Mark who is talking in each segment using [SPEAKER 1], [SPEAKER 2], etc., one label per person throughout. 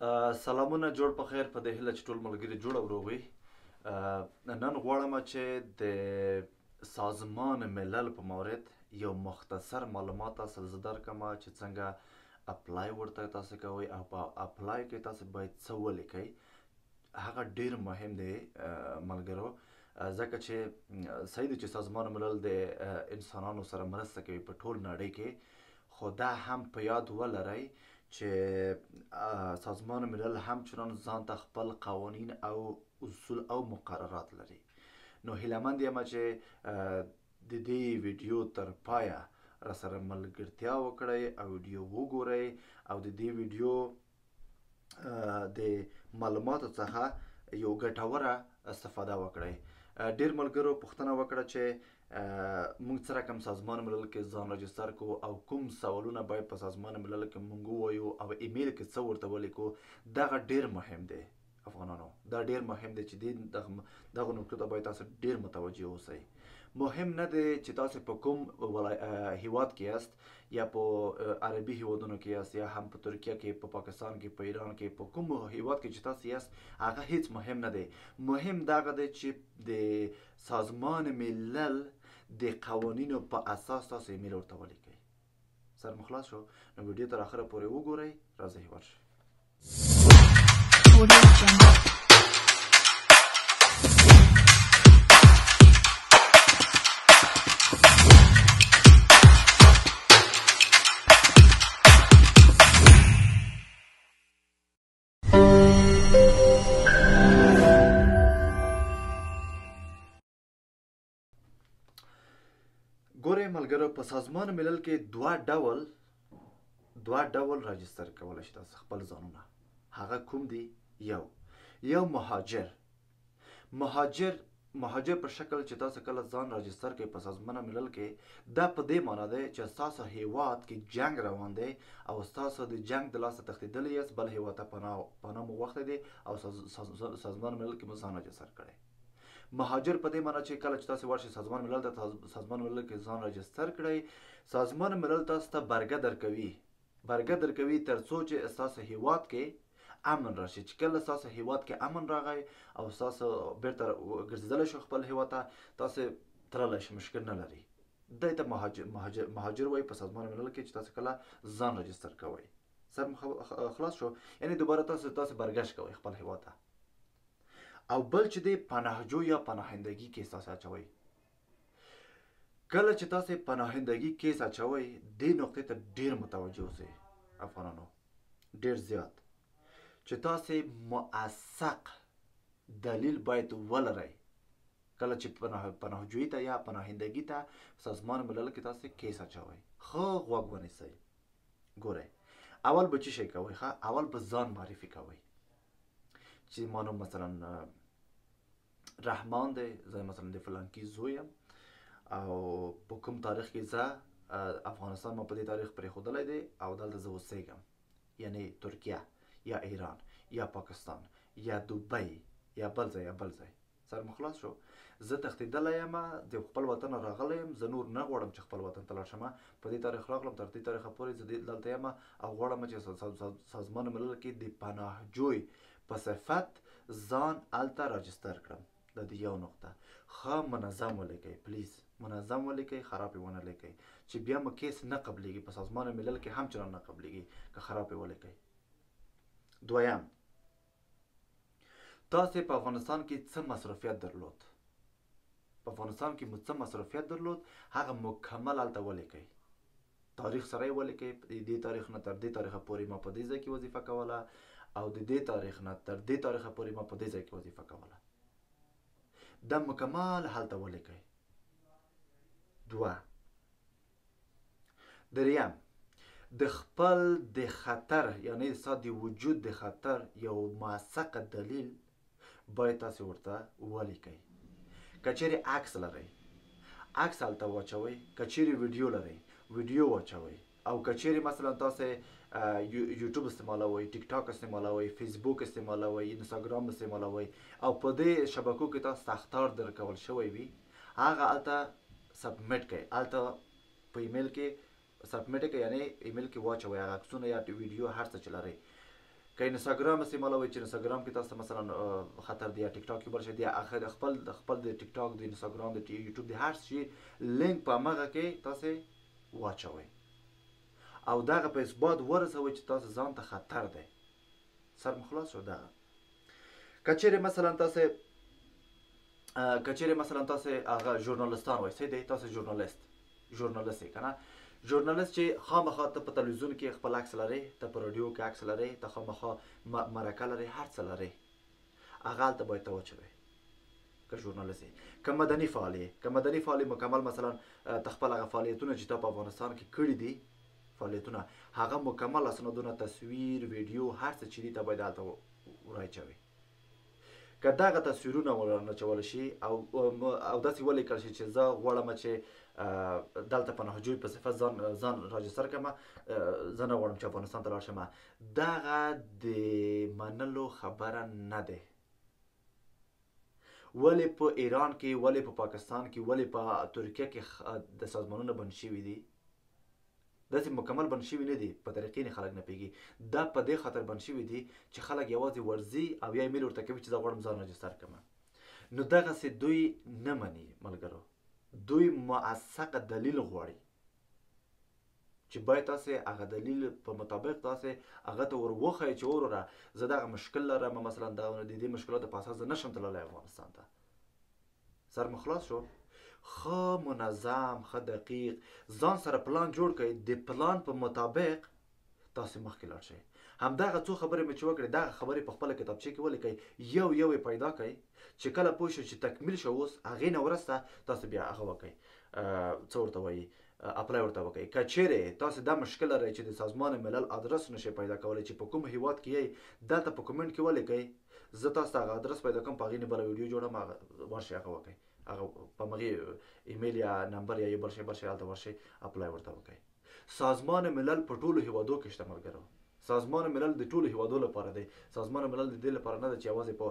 [SPEAKER 1] سلامونه، جوړ په خیر. په دې هیله چې ټول ملګري جوړ او روغ وي. نن غواړم چې د سازمان ملل په مورد یو مختصر معلومات تاسو زه درکړم چې څنګه apply ورته تاسو کوئ او په apply کې تاسو باید څه ولیکئ. هغه ډیر مهم دی ملګرو، ځکه چې صحیح دی چې سازمان ملل د انسانانو سره مرسته کوي په ټول نړۍ کې، خو دا هم په یاد ولرئ چې سازمان ملل همچنان ځان ته خپل قوانین او اصول او مقررات لري. نو هیله مند یم چې د دې ویډیو تر پایه را سره ملګرتیا وکړئ او ویډیو وګورئ او د دې ویډیو د معلوماتو څخه یو ګټوره استفاده وکړئ. ډیر ملګرو پوښتنه وکړه چې موږ څه رقم سازمان ملل کې ځان register کو او کوم سوالونه باید په سازمان ملل کې موږ ووایو او ایمیل کې څه ورته ولیکو. دغه ډیر مهم دی افغانانو، دا ډیر مهم دی چې دغه نقطو ته باید تاسو ډیر متوجه اوسئ. مهم نه دی چې تاسو په کوم هیواد کې یاست، یا په عربي هیوادونو کې یاست، یا هم په ترکیه کې، په پاکستان کې، په ایران کې، په کوم هیواد کې چې تاسو یاست هغه هیڅ مهم نه دی. مهم دغه دی چې د سازمان ملل د قوانینو په اساس تاسو ایمیل ورته ولیکئ. سر مو خلاص شو، نو ویډیو تر اخره پورې وګورئ. راځئ ورشئ. ګورئ ملګرو، په سازمان ملل کې دوه ډول register کولی شئ تاسو خپل ځانونه. هغه کوم دي؟ یو مهاجر. مهاجر په شکل چې تاسو کله ځان register کوئ په سازمان ملل کې، دا په دې معنی دی چې ستاسو هیواد کې جنګ روان دی او ستاسو د جنګ د لاسه تښتېدلی یاست، بل هیواد ته پناه مو غوښتی دی او سازمان ملل کې مو ځان register کړی. مهاجر په دې معنی چې کله چې تاسو ورشئ سازمان ملل ته، سازمان ملل کې ځان register کړئ، سازمان ملل تاسو ته برګه درکوي تر څو چې ستاسو هیواد کې امن راشي. چې کله ستاسو هیواد کې امن راغی او ستاسو بیرته ګرځېدلی شو خپل هیواد ته، تاسو تللی شئ، مشکل نه لري. دی ته مهاجر وایي په سازمان ملل کې چې تاسو کله ځان register کوئ. سر مو خلاص شو، یعنې دوباره تاسو برګشت کوئ خپل هیواد ته. او بل چې دی پناهجو یا پناهندګي case تاسو اچوئ. کله چې تاسو پناهندګي case اچوئ، دې نقطې ته ډېر متوجه اوسئ افغانانو، ډېر زیات، چې تاسو موثق دلیل باید ولرئ. کله چې پناهجویي ته یا پناهندګي ته سازمان ملل کې تاسو case اچوئ، ښه غوږ ونیسئ. ګورئ اول به څه شی کوئ؟ ښه، اول به ځان معرفي کوئ چې ما نوم مثلا رحمان دی، زه مثلا د فلانکي زوی یم او په کوم تاریخ کې زه افغانستان ما په دې تاریخ پرېښودلی دی او دلته زه اوسېږم، یعنی ترکیه یا ایران یا پاکستان یا دوبۍ یا بل ځای یا بل ځای. سر مو خلاص شو، زه تښتېدلی یم، د خپل وطن راغلی یم، زه نور نه غواړم چې خپل وطن ته لاړ شم، په دې تاریخ راغلم، تر دې تاریخه پورې زه دلته یم او غواړم چې سازمان ملل کې د پناهجوی په صفت ځان هلته register کړم. دا د یو نقطه. ښه منظم ولیکئ please، منظم ولیکئ، خراب یې ونه لیکئ چې بیا مو case نه قبلیږي، په سازمان ملل کې هم چنان نه قبلیږي که خراب یې ولیکئ. دویم، تاسو په افغانستان کې څه مصروفیت درلود؟ په افغانستان کې مو څه مصروفیت درلود هغه مکمل هلته ولیکئ، تاریخ سره یې ولیکئ. د دې تاریخ نه تر دې تاریخه پورې ما په دې ځای کې وظیفه کوله او د دې تاریخ نه تر دې تاریخه پورې ما په دې ځای کې وظیفه کوله، دا مکمل هلته ولیکئ. دوه، دریم، د خپل د خطر یعنی ستا د وجود د خطر یو موثق دلیل باید تاسو ورته ولیکئ. که چیرې عکس لرئ عکس هلته واچوئ، که چیرې ویډیو لرئ ویډیو واچوئ، او که چیرې مثلا تاسو یوټیوب استعمالوئ، ټیک ټاک استعمالوئ، فیسبوک استعمالوئ، اینستاګرام استعمالوئ او په دې شبکو کې تاسو ته اخطار درکول شوی وي، هغه هلته submit کړئ، هلته په ایمیل کې submit کړئ، یعنی ایمیل کې واچوئ هغه عکسونه یا ویډیو هر څه چې لرئ. که اینستاګرام استعمالوئ چې اینستاګرام کې تاسو مثلا خطر دی یا ټیک ټاک کې بل شي دی، خپل خپل د ټیک ټاک، د اینستاګرام، د یوټیوب، د هر شي لینک په همغه کې تاسو واچوئ او دغه په اثبات ورسوئ چې تاسو ځان ته خطر دی. سر مو خلاص شو. دغه که چیرې مثلا تاسو هغه ژورنالستان وای، صحیح دی، تاسو ژورنالست یې که نه، ژورنالست چې خامخا ته په تلویزیون کې خپل عکس لرې، ته په رادیو کې عکس لرې، ته خامخا مرکه لرې، هر څه لرې، هغه هلته باید ته واچوې که ژورنالست یې. که مدني فعال یې، که مدني فعال یې مکمل مثلا ته خپل هغه فعالیتونه چې تا په افغانستان کې کړي دي فعالیتونه، هغه مکمل اسنادونه، تصویر، ویډیو، هر څه چې دي ته باید هلته وراچوې. که دغه تصویرونه ورنچول شي او داسې ولیکل شي چې زه غواړم چې دلته پناهجوی په صفت ځان راجستر کړم، زه نه غواړم چې افغانستان ته لاړ شم، دغه د منلو خبره نه ده. ولې په ایران کې، ولې په پاکستان کې، ولې په ترکیه کې د سازمانونه بند شوي دي؟ داسې مکمل بند شوي نه دي، په طریقې نه خلک نه پوهېږي. دا په دې خاطر بند شوي دي چې خلک یوازې ورځي او یا ایمیل ورته کوي چې زه غواړم ځان راجستر کړم. نو دغسې دوی نه مني ملګرو، دوی موثق دلیل غواړي چې باید تاسې هغه دلیل په مطابق تاسې هغه ته ور وښیئ چې وروره زه دغه مشکل لرم، مثلا د دې مشکلاتو په اساس زه نشم تللی افغانستان ته. سر مو خلاص شو. ښه منظم، ښه دقیق ځان سره پلان جوړ کړئ، د پلان په مطابق تاسې مخکې لاړ شئ. همدغه څو خبرې مې چې وکړې دغه خبرې په خپله کتابچې کې ولیکئ، یو یو یې پیدا کړئ چې کله پوه شئ چې تکمیل شو اوس هغې نه وروسته تاسو بیا هغه وکړئ، څه ورته وایي، apply ورته وکړئ. که چیرې تاسو دا مشکل لرئ چې د سازمان ملل ادرس نشئ پیدا کولی چې په کوم هیواد کې یئ، دلته په کومنټ کې ولیکئ، زه تاسو ته هغه ادرس پیدا کوم، په هغې نه بله ویډیو جوړوم، هغه ورشئ هغه وکړئ، هغه په همغې ایمیل یا نمبر یا یو بل شی بل شی هلته ورشئ apply ورته وکړئ. سازمان ملل په ټولو هیوادو کې شته ملګرو. سازمان ملل د ټولو هیوادو لپاره دی. سازمان ملل د دې لپاره نه ده چې یوازې په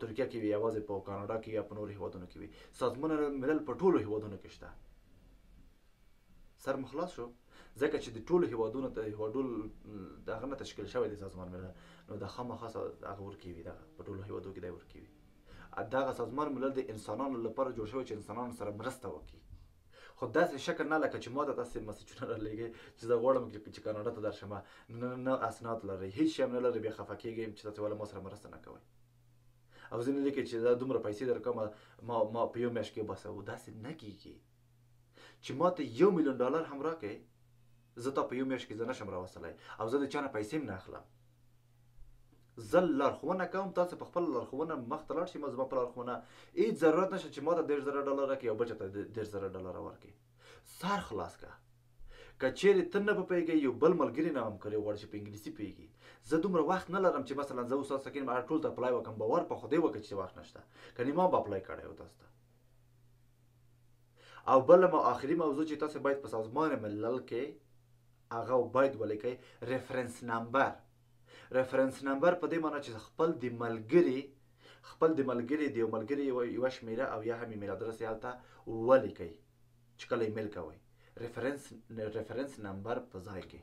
[SPEAKER 1] ترکیه کې وي، یوازې په کاناډا کې یا په نورو هیوادونو کې وي. سازمان ملل په ټولو هیوادونو کې شته. سر مو خلاص شو. ځکه چې د ټولو هیوادونو ته هیوادو دغه نه تشکیل شوی دی سازمان ملل، نو د خامخا هغه ورکوي، دغه په ټولو هیوادو کې دی ورکوي. دغه سازمان ملل د انسانانو لپاره جوړ شوی چې انسانانو سره مرسته وکړي، خو داسې شکل نه لکه چې ما ته تاسې مسیجونه رالیږئ چې زه غواړم چې کاناډا ته درشم، نه اسناد لرئ، هیڅ شی هم نه لرئ، بیا خفه کېږئ چې تاسې ولې ما سره مرسته نه کوئ. او ځینې لیکي چې زه دومره پیسې درکوم ما په یو میاشت کې وباسه. داسې نه کېږي چې ما ته $1 میلیون هم راکړئ، زه تا په یو میاشت کې زه نشم راوستلی او زه د چا نه پیسې هم نه اخلم. زه لارښوونه کوم، تاسو په خپله لارښوونه مخته لاړ شئ، ما زما په لارښوونه هیڅ ضرورت نشته چې ما ته $30,000 راکړي او بل چا ته $30,000 ورکړي. سر خلاص کړه. که چیرې ته نه پوهېږې یو بل ملګري نه همکاري وغواړي چې په انګلیسي پوهېږي. زه دومره وخت نه لرم چې مثلا زه اوس تاسو ته کښېنم هغه ټول ته apply وکړم، باور په خدای وکړه چې وخت نشته، کنې ما به apply کړی و تاسو ته. او بله آخري موضوع چې تاسو باید په سازمان ملل کې هغه باید ولیکئ، reference number. reference number په دې معنی چې خپل د ملګري، خپل د ملګري د یو ملګري یوه شمېره او یا هم ایمیل ادرس یې هلته ولیکئ چې کله ایمیل کوئ، reference number په ځای کې.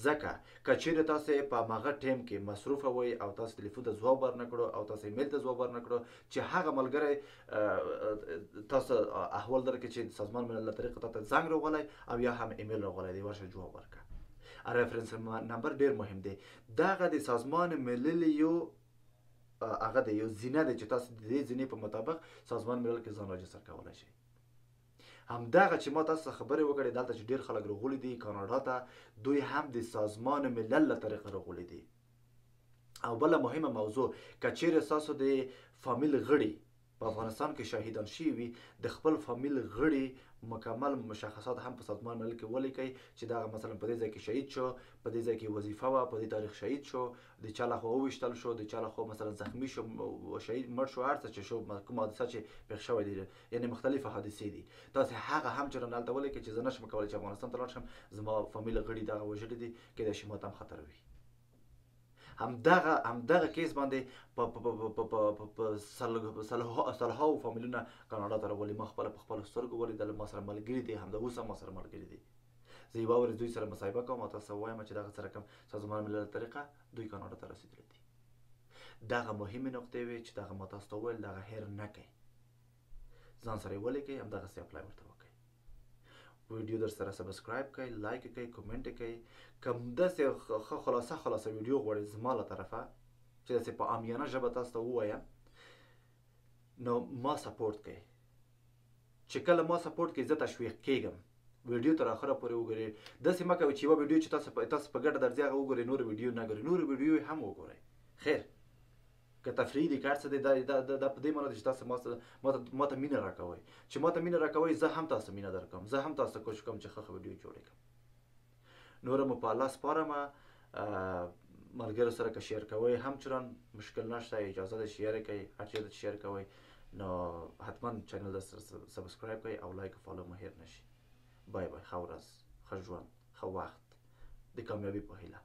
[SPEAKER 1] ځکه که چیرې تاسو په هماغه ټایم کې مصروفه وئ او تاسو تلیفون ته ځواب ورنه کړو او تاسو ایمیل ته ځواب ورنه کړو چې هغه ملګری تاسو احوال درکړي چې سازمان ملل له طریقه تاته زنګ راغلی او یا هم ایمیل راغلی دی، ورشه جواب ورکړه. reference number ډیر مهم دی. دغه د سازمان ملل یو هغه دی، یو زینه دی چې تاسو د دې زینې په مطابق سازمان ملل کې ځان راجستر کولی شئ. همدغه چې ما تاسو سره خبرې وکړې، دلته چې ډیر خلک راغلي دي کاناډا ته، دوی هم د سازمان ملل له طریقه راغلي دي. او بله مهمه موضوع، که چیرې ستاسو د فامیل غړي په افغانستان کې شهیدان شوي وي، د خپل فامیل غړي مکمل مشخصات هم په سازمان ملل کې ولیکئ چې دغه مثلا په دې ځای کې شهید شو، په دې ځای کې وظیفه وه، په دې تاریخ شهید شو، د چا لخوا وویشتل شو، د چا لخوا مثلا زخمی شو، شهید مړ شو، هر څه چې شو، کومه حادثه چې پېښ شوی دی، یعنې مختلفه حادثې دي، تاسې هغه هم چې هلته ولیکئ چې زه نشم کولی چې افغانستان ته لاړ شم، زما فامیل غړي دغه وژلي دي، کیدای شي ماته هم خطر وي. همدغه case باندې په سلهاو فامیلونه کاناډا ته راولي. ما خپله په خپلو سترګو ولیدل، ما سره ملګري دي، همدا اوس هم ما سره ملګري دي. زه یوه ورځ دوی سره مصاحبه کوم او تاسو وایم چې دغه څه رقم سازمان ملل طریقه دوی کاناډا ته رسېدلي دي. دغه مهمې نقطې وې چې دغه ما تاسو ته وویل، دغه هېر نه کړئ، ځان سره یې ولیکئ، همدغسې apply ورته وکړئ. ویډیو در سره subscribe کړئ، like کړئ، کومنټ کړئ. که داسې ښه خلاصه خلاصه ویډیو غواړئ زما له طرفه چې داسې په عامیانه ژبه تاسو ته ووایم، نو ما support کړئ. چې کله ما support کړئ زه تشویق کېږم. ویډیو تر اخره پورې وګورئ. داسې مه کوئ چې یوه ویډیو چې تاسو په ګټه درځي هغه وګورئ، نورې ویډیو نه ګورئ، نورې ویډیو هم وګورئ. خیر که تفریح دي که هر څه دی، دا په دې معنی ده چې تاسو ما ته مینه راکوئ. چې ما ته مینه راکوئ زه هم تاسو مینه درکوم، زه هم تاسو ته کوشش کوم چې ښه ښه ویډیو جوړې کړم. نوره مو په الله سپارم. ملګرو سره که share کوئ هم چنان مشکل نشته، اجازه ده share کړئ، هر چېرته چې share کوئ نو حتما channel در سره subscribe کړئ او like او follow مو هېر نه شي. bye bye، ښه ورځ، ښه ژوند، ښه وخت، د کامیابي په هیله.